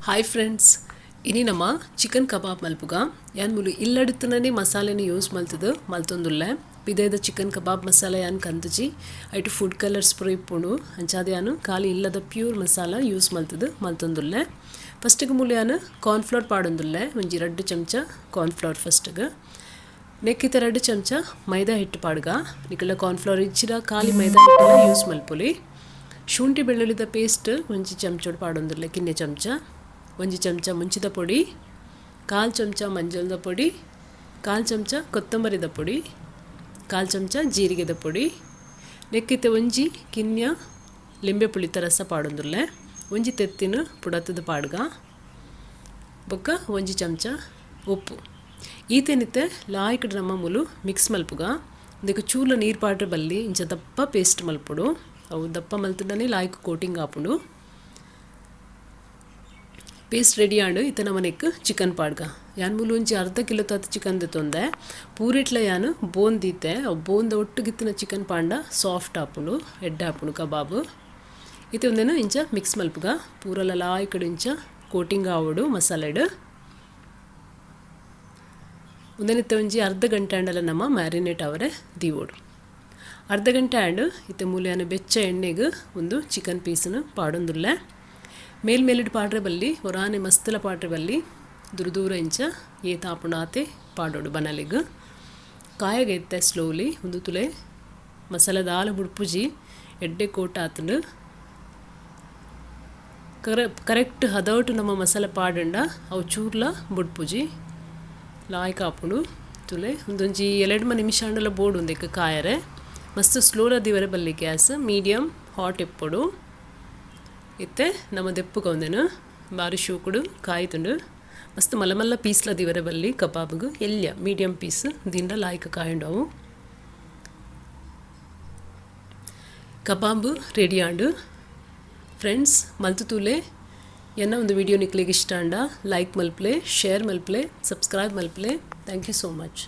Hi friends, ಇನಿ ನಮ chicken ಕಬಾಬ್ ಮಲ್ಪುಗ. ಯಾನ್ ಮುಲು ಇಲ್ಲಡುತ್ತನೇ ಮಸಾಲೆನ ಯೂಸ್ ಮಲ್ತದು ಮಲ್ತೊಂದುಲ್ಲೆ. ಪಿದೈದ ಚಿಕನ್ ಕಬಾಬ್ ಮಸಾಲೆ ಯಾನ್ ಕಂತುಜಿ. ಐಟು ಫುಡ್ ಕಲರ್ಸ್ ಪೂರ ಇಪ್ಪುಂಡು. ಅಂಚಾದ ಯಾನ್ ಖಾಲಿ ಇಲ್ಲದ ಪ್ಯೂರ್ ಮಸಾಲ ಯೂಸ್ ಮಲ್ತದು ಮಲ್ತೊಂದುಲ್ಲೆ. ಫಸ್ಟ್ಗೆ ಮುಲು ಯಾನ್ ಕಾರ್ನ್ಫ್ಲೋರ್ ಪಾಡೊಂದುಲ್ಲೆ. ಒಂಜಿ 2 ಚಮಚ ಕಾರ್ನ್ಫ್ಲೋರ್ ಫಸ್ಟ್ಗೆ. ನೆಕ್ಕಿತ 2 ಚಮಚ ಮೈದಾ ಹಿಟ್ಟು ಪಾಡ್ಗ. ನಿಕಲ ಕಾರ್ನ್ಫ್ಲೋರ್ ಇಚ್ಚಿರ ಖಾಲಿ ಮೈದಾ ಹಿಟ್ಟೆಲ್ಲ ಯೂಸ್ ಮಲ್ಪುಲಿ. ಶುಂಠಿ ಬೆಳ್ಳುಳ್ಳಿದ ಪೇಸ್ಟ್ ಒಂಜಿ ಚಮಚೋಡು ಪಾಡೊಂದುಲ್ಲೆ, ಕಿನ್ನೆ ಚಮಚ. ಒಂಜಿ ಚಮಚ ಮುಂಚಿದ ಪೊಡಿ, 1/4 ಚಮಚ ಮಂಜಲ್ದ ಪೊಡಿ, 1/4 ಚಮಚ ಕೊತ್ತಂಬರಿದ ಪೊಡಿ, 1/4 ಚಮಚ ಜೀರಿಗೆದ ಪೊಡಿ. ನೆಕ್ಕಿತ ಒಂಜಿ ಕಿನ್ಯ ಲಿಂಬೆ ಪುಳಿತ ರಸ ಪಾಡೊಂದುಲ್ಲೆ. ಒಂಜಿ ತೆತ್ತಿನ ಪುಡತದ ಪಾಡ್ಗ. ಬೊಕ್ಕ ಒಂಜಿ ಚಮಚ ಉಪ್ಪು. ಈತೆನಿತ್ತೆ ಲಾಯ್ಕಡ್ ನಮ್ಮ ಮುಲು ಮಿಕ್ಸ್ ಮಲ್ಪುಗ. ಇಂದಕ್ಕೆ ಚೂಲ ನೀರು ಪಾಡ್ರೆ ಬಲ್ಲಿ, ಇಂಚ ದಪ್ಪ ಪೇಸ್ಟ್ ಮಲ್ಪುಡು. ಅವು ದಪ್ಪ ಮಲ್ತದನೆ ಲಾಯ್ಕ್ ಕೋಟಿಂಗ್ ಆಪುಂಡು. ಪೇಸ್ಟ್ ರೆಡಿ ಆಂಡು ಇತ್ತ ನಮನೆಕ್ ಚಿಕನ್ ಪಾಡ್ಗ. ಯಾನ್ ಮುಲು ಒಂಜಿ ಅರ್ಧ ಕಿಲೋ ತಾತ್ ಚಿಕನ್ ದೆತ್ತೊಂದೆ. ಪೂರಿಟ್ಲ ಯಾನ್ ಬೋನ್ ದೀತೆ. ಅವು ಬೋಂದ ಒಟ್ಟುಗಿತ್ತಿನ ಚಿಕನ್ ಪಾಂಡ ಸಾಫ್ಟ್ ಆಪುಂಡು, ಎಡ್ಡೆ ಆಪುಂಡು ಕಬಾಬ್. ಇತ್ತೆ ಒಂದೇನು ಇಂಚ ಮಿಕ್ಸ್ ಮಲ್ಪುಗ. ಪೂರಲ ಲಾಯ್ಕಡ್ ಇಂಚ ಕೋಟಿಂಗ್ ಆವಡು ಮಸಾಲೆಡ್. ಒಂದೇನಿತ್ತೆ ಒಂಜಿ ಅರ್ಧ ಗಂಟೆ ಆಂಡಲ ನಮ್ಮ ಮ್ಯಾರಿನೇಟ್ ಅವರೆ ದೀವೋಡು. ಅರ್ಧ ಗಂಟೆ ಆಂಡು ಇತ್ತೆ ಮೂಲ ಯಾನ್ ಬೆಚ್ಚ ಎಣ್ಣೆಗೆ ಒಂದು ಚಿಕನ್ ಪೀಸನ್ನು ಪಾಡೊಂದುಲ್ಲೆ. ಮೇಲ್ ಮೇಲಿಡ್ ಪಾಡ್ರೆ ಬಲ್ಲಿ, ಒರಾನೆ ಮಸ್ತಲ ಪಾಡ್ರೆ ಬಲ್ಲಿ, ದೂರ ದೂರ ಇಂಚ ಏತಾಪುಣ ಆತೆ ಪಾಡೋಡು ಬನಲಿಗ್. ಕಾಯಗೆ ಇತ್ತೆ ಸ್ಲೋಲಿ ಒಂದು ತುಲೆ ಮಸಾಲೆ ದಾಲ ಬುಡ್ಪುಜಿ ಎಡ್ಡೆ ಕೋಟ್ ಆತಂಡು. ಕರೆಕ್ಟ್ ಹದೌಟು ನಮ್ಮ ಮಸಾಲೆ ಪಾಡಂಡ ಅವು ಚೂರ್ಲ ಬುಡ್ಪುಜಿ ಲಾಯ್ಕ್ ಆಪುಂಡು. ತುಲೆ ಒಂದೊಂಜಿ 2 ನಿಮಿಷ ಆಂಡಲ ಬೋಡು ಒಂದಕ್ಕೆ ಕಾಯರೆ. ಮಸ್ತ್ ಸ್ಲೋಲ ದಿವರೆ ಬಲ್ಲಿ, ಗ್ಯಾಸ್ ಮೀಡಿಯಂ ಹಾಟ್ ಇಪ್ಪೊಡು. ಇತ್ತೆ ನಮ್ಮ ದೆಪ್ಪುಗ ಒಂದೇನು ಬಾರಿ ಶೂಕುಡು ಕಾಯ್ತುಂಡು. ಮಸ್ತ್ ಮಲ್ಲ ಮಲ್ಲ ಪೀಸ್ಲ ದಿವರೆ ಬಲ್ಲಿ ಕಬಾಬ್ಗು, ಎಲ್ಯ ಮೀಡಿಯಂ ಪೀಸ್ ದಿಂಡ ಲಾಯ್ಕ್ ಕಾಯುಂಡವು. ಕಬಾಬ್ ರೆಡಿ ಆಂಡು. ಫ್ರೆಂಡ್ಸ್, ಮಲ್ತು ತೂಲೆ. ಎನ್ನ ಒಂದು ವಿಡಿಯೋ ನಿಕ್ಲೆಗ್ ಇಷ್ಟ ಆಂಡ ಲೈಕ್ ಮಲ್ಪ್ಲೆ, ಶೇರ್ ಮಲ್ಪ್ಲೆ, ಸಬ್ಸ್ಕ್ರೈಬ್ ಮಲ್ಪ್ಲೆ. Thank you so much.